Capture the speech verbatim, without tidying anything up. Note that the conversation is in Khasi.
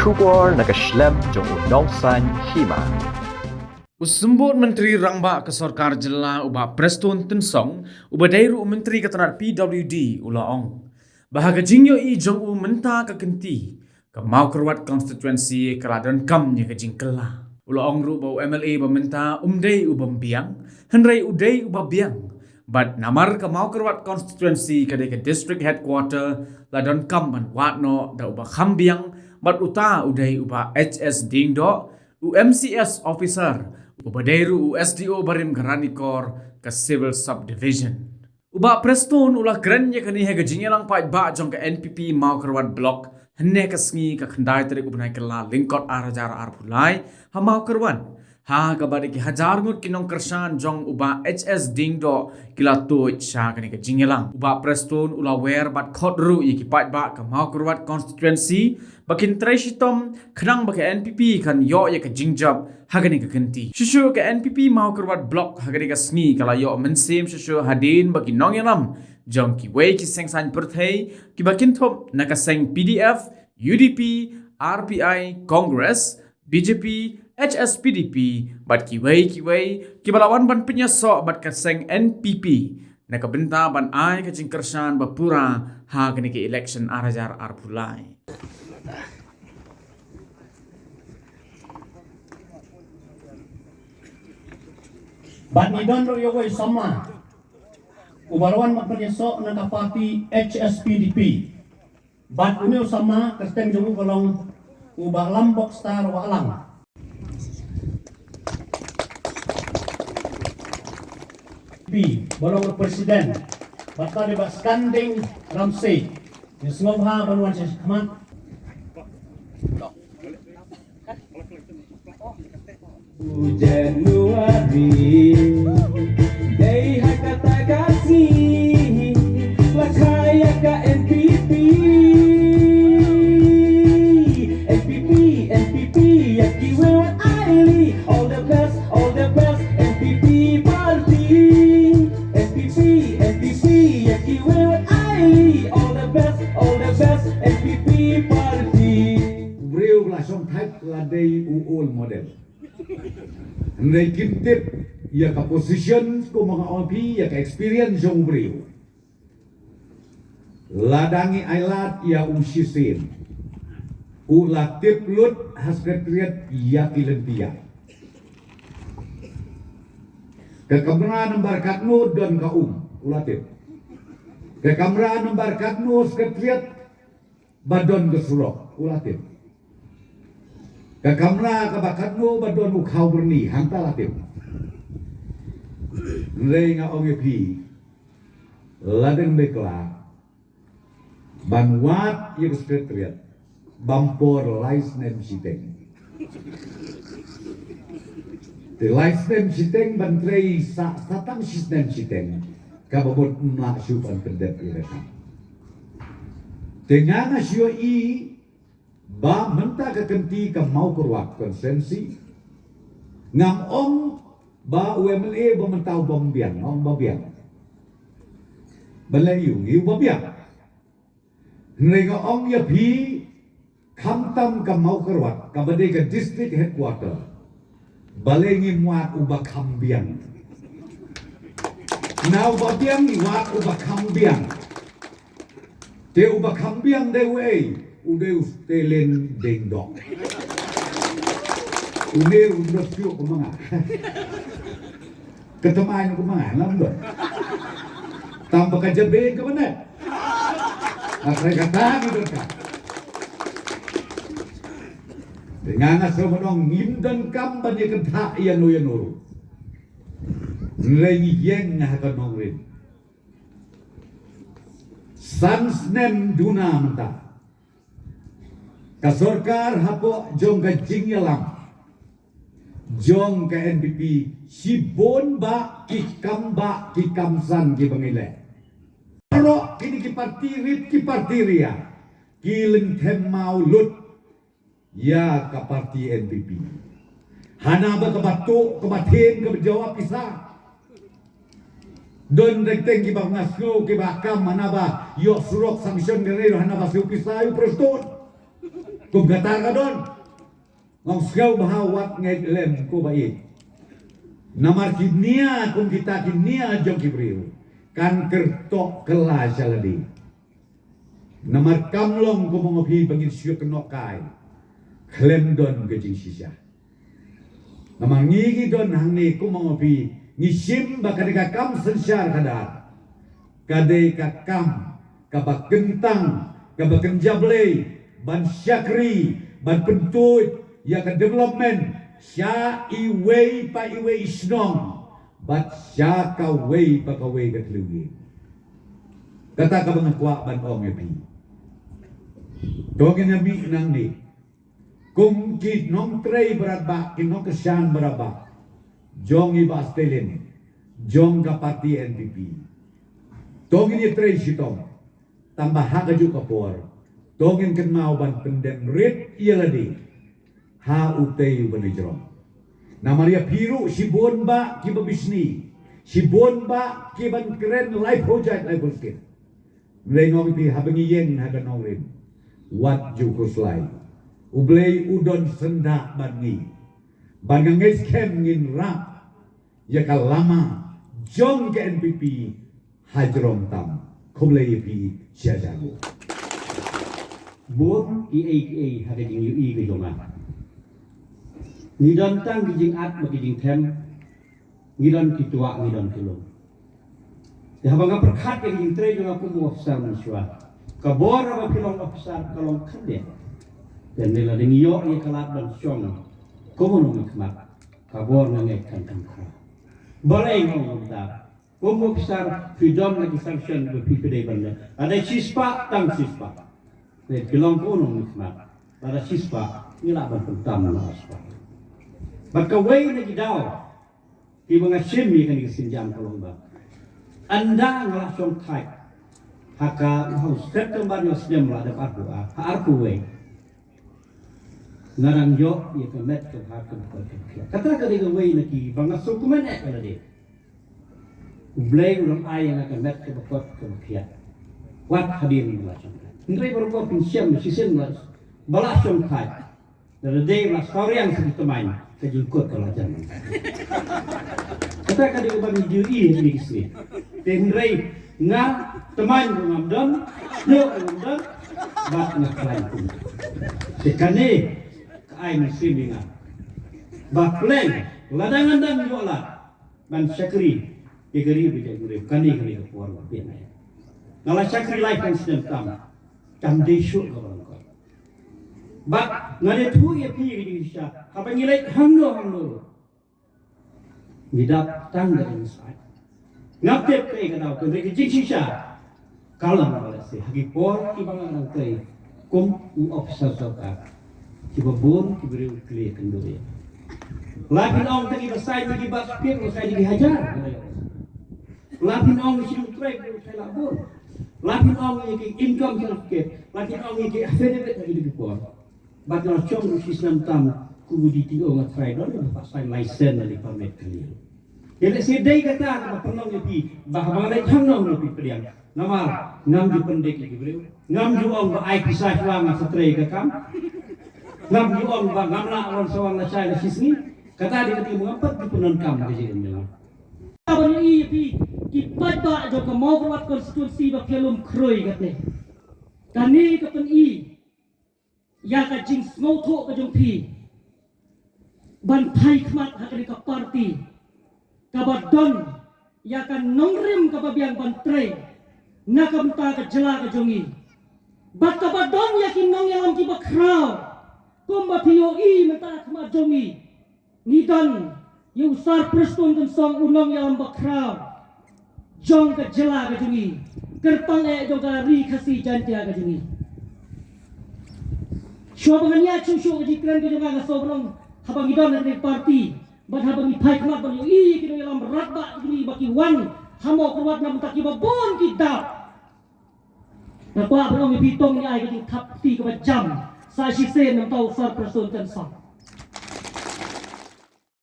Khubor na ka shlem jong u Nongsaiñ Hima. U Symbud Myntri Rangbah ka Sorkar Jylla u Bah Prestone Tynsong, uba dei ruh u Myntri ka tnad P W D, u la ong ba ha ka jingïohi jong u mynta ka kynti, ka Mawkyrwat Constituency ka la donkam ïa ka jingkylla. U la ong ruh ba u M L A ba mynta um dei u bym biang, hynrei u dei uba biang. Bad namar ka Mawkyrwat Constituency ka dei ka District Headquarter, la donkam ban wad noh da uba kham biang, bad uta u dei u Bah H S Diengdoh, u M C S officer, uba dei ruh u S D O barim ka Ranikor ka Civil Subdivision. U Bah Prestone u la kren ïa kane ha ka jingïalang paidbah jong ka N P P Mawkyrwat Block, hynne ka sngi ka khyndai tarik u bnai Kylla lyngkot ar hajar arphew lai, ha Mawkyrwat. Ha kaba dei ki hajar ngut ki nongkyrshan jong u Bah H S Diengdoh ki la tuid sha kane ka jingïalang. U Bah Prestone u la wer bad khot ruh ïa ki paidbah ka Mawkyrwat Constituency ba kin trei shitom khnang ba ka N P P kan ïoh ïa ka jingjop ha kane ka kynti. Shuh shuh ka N P P Mawkyrwat Block ha kane ka sngi ka la ïoh mynsiem shuh shuh hadien ba ki nongïalam jong kiwei ki seng saiñ pyrthei kiba kynthup na ka seng P D F, U D P, R P I, Congress, B J P, H S P D P, bad kiwei kiwei kiba la wan ban pynïasoh bad ka seng N P P na ka bynta ban ai ka jingkyrshan ba pura ha kane ka election ar hajar arphew lai. Bad ngi don ruh ïa uwei u samla uba la wan ban pynïasoh na ka party H S P D P. Bad une u samla, ka kyrteng jong u ka long u Bah Lambok Star Wahlang. P, ba long u president. Bad ka dei Bah Skanding Ramsey. Ngi sngewbha ban wan sha khmat. January, dei ha kata ka sngi la kha ïa ka N P P. N P P, N P P, ïa kiwei wat ai lei. All the best, all the best, N P P party. N P P, N P P, ïa kiwei wat ai lei. All the best, all the best, N P P party. U briew ba la shongthait la dei u old model. Hynrei kim tip ïa ka position, kumba nga ong ïa phi, ïa ka experience jong u briew. Lada ngi ailad ïa u shisien, u la tip lut ha Secretariat ïa ki lynti ïa. Ka kamra nambar katno don ka um, u la tip. Ka kamra nambar katno Secretariat ba don ka surok, u la tip. Ka kamra kaba katno ba don u khaw byrni, hangta la tip. Hynrei nga ong ïa phi, la dang bakla ban wad ïa ka Secretariat bam por lai snem shiteng. Te lai snem shiteng ban trei sa, sa tang shi snem shiteng, kaba bun ym lah shuh ban pyndep ïa ka. Te nga nga shu ïohi ba mynta ka kynti ka Mawkyrwat constituency, ngam ong ba u M L A ba mynta u bym biang, nga ong ba biang. Balei ïoh ngi u ba biang? Hynrei nga ong ïa phi, khamtam ka Mawkyrwat, kaba dei ka district headquarter, balei ngim wad uba kham biang? Na uba biang ngi wad uba kham biang. Te uba kham biang dei uei? U dei u Stelin Diengdoh. Une u dei u shu kumba nga. Ka thymmai kumba nga, lam dot. Tang ba ka jabieng ka bynta. Nga thrang kata ngi donkam. Te nga nga sngewbha ban ong ngim donkam ban ïa kynthah ïa no ïa no ruh. Hynrei ngi ïeng ha ka nongrim. San snem duna mynta. Ka sorkar hapoh jong ka jingïalam jong ka N P P, shibun bah ki kam bah ki kam san kiba ngi leh. Baroh kine ki parti rit ki parti ria ki lynthem maw lut ïa ka parti N P P. Hana ba kaba tuh kaba them kaba jawab pisa. Don dei teng kiba nga sngew kiba kam hana ba ïoh surok sanction ka ri hana ba siew pisa ïoh Prestone. Kum kata ka don. Ngong sngewbha wat ngeit lem ko ba ïeit. Namar ki nia kum kita ki nia jong ki briew kan kyrtok kylla sha lade. Namar kam long kum ong phi ba ngin shu kynnoh kai khlem don ka jingshisha. Namar ngi ngi don hangne kum ong phi ngi shim ba ka dei ka kam synshar khadar. Ka dei ka kam kaba kyntang kaba kynja blei ban shakri ban pyntuid ïa ka development sha iwei pa iwei i shnong bad sha kawei pa kawei ka thliew ïing. Kata kaba nga kwah ban ong ïa phi. To ngin ïa mih nangne kum ki nongtrei baroh ba ki nongkyrshan baroh ba jong i Bah Stalin jong ka parti N P P. To ngin ïa trei shitom tang ba ha kajuh ka por to ngin kynmaw ban pyndem rit ïa lade ha utei u ban ïa jrong. Namar ïa phi ruh shibun ba kiba bishni shibun ba kiban kren laiphew jait laiphew skit. Hynrei ngong phi haba ngi ïeng ha ka nongrim wat ju khuslai. U Blei u don syndah bad ngi. Bad nga ngeit skhem ngin rap ïa ka lama jong ka N P P ha jrong tam. Khublei ïa phi sha jago. Bun kiei kiei ha ka jingïohi ka jong nga. Ngi don tang ki jingat bad ki jingthem. Ngi don ki tuak ngi don ki lum. Te haba nga pyrkhat ïa ka jingtrei jong nga kum u officer mynshuwa. Ka bor haba phi long officer ka long khyndiat. Te ne la dang ïoh ïa ka lad ban shong kum u nongmihkhmat. Ka bor nga ngeit kan kham khraw. Balei nga ong kumta? Kum u officer phi don na ki sanction ba phi phi dei ban leh. Lada shispah tang shispah. Te phi long kum u nongmihkhmat. Lada shispah ngi lah ban pyntam na shispah. Bad kawei na ki daw kiba nga shim ïa kane ka sienjam ka long ba ynda nga la shong thait ha ka, ha u September, ïa u snem la dep arphew, ha arphew wei. Nga dang ïoh ïa ka met ka bha ka bkut ka bkhiah. Kata ka dei kawei na kiba nga sngewkmen eh ka la dei. U Blei u dang ai ïa nga ka met ka bkut ka bkhiah. Wat hadien ba la shong thait. Hynrei barabor phin shem shisien ba la shong thait. Lada dei la saw riang sa ki tymmen ka jingkut ka la jan. Kata ka dei kaba ngi ju ïohi ha kine ki sngi. Te hynrei nga tymmen ruh ngam don, ïoh ruh ngam don, bad nga khlaiñ kum. Te kane ka ai mynsiem ïa nga ba pleng lada ngan dang ïoh lad ban shakri ïa ka ri bad ïa ka ri. Kane kane ka por ba phi nga ïa nga la shakri laiphew snem tam. Kam dei shuh kaba lyngkot. Bad nga ïathuh ïa phi ka jingshisha haba ngi leit hangno hangno ruh ngi dap tang da ka jingsngewsih. Ngam tip kaei ka daw, hynrei ka jingshisha ka long ba lehse ha ki por kiba nga dang trei kum u officer sorkar, kiba bun ki briew ki la kynduh ïa. La phin ong ta kiba sign ïa ki birth certificate, la sign ïa ki hajar. La phin ong ïa ki nongtrei, ki nongtrei la bun. La phin ong ïa ki income certificate, la phin ong ïa ki affidavit ha ki por. Bad nga la shong ruh shi snem tam kum u D T O, nga trai don ba sign license lane permit ka liang. Ïa lehse dei kata kaba pynlong ïa phi ba haba nga leit hangno hangno phi pdiang. Namar ngam ju pyndik ïa ki briew. Ngam ju ong ba ai pisa shuwa nga sa trei ka kam. Ngam ju ong ba ngam lah wan sa wan lashai lashisngi. Kata dei kata ba ngam pat ju pyndonkam ha ka jingim jong nga. Kaba ngi ïohi ïa phi ki paidbah jong ka Mawkyrwat constituency ba phi lum khrui katne. Kane ka pyni ïa ka jingsngewthuh ka jong phi ban phai khmat ha kane ka parti kaba don ïa ka nongrim kaba biang ban trei na ka bynta ka jylla ka jong ngi. Bad kaba don ïa ki nongïalam kiba khraw kumba phi ïohi mynta ha khmat jong ngi. Ngi don ïa u Sir Prestone Tynsong, u nongïalam bakhraw jong ka jylla ka jong ngi, kyrpang eh jong ka Ri Khasi Jaiñtia ka jong ngi. Shuwa ba ngan ïa shuh shuh ka jingkren ka jong nga, nga sngewbha haba ngi don ha kane ka parti bad haba ngi phai khmat ban ïohi ïa ki nongïalam rangbah jong ngi ba ki wan ha Mawkyrwat na bynta kiba bun ki dap. Nga kwah ban ong ïa phi, to ngin ai ka jingthap kti kaba jam sa shisien na bynta u Sir Prestone Tynsong.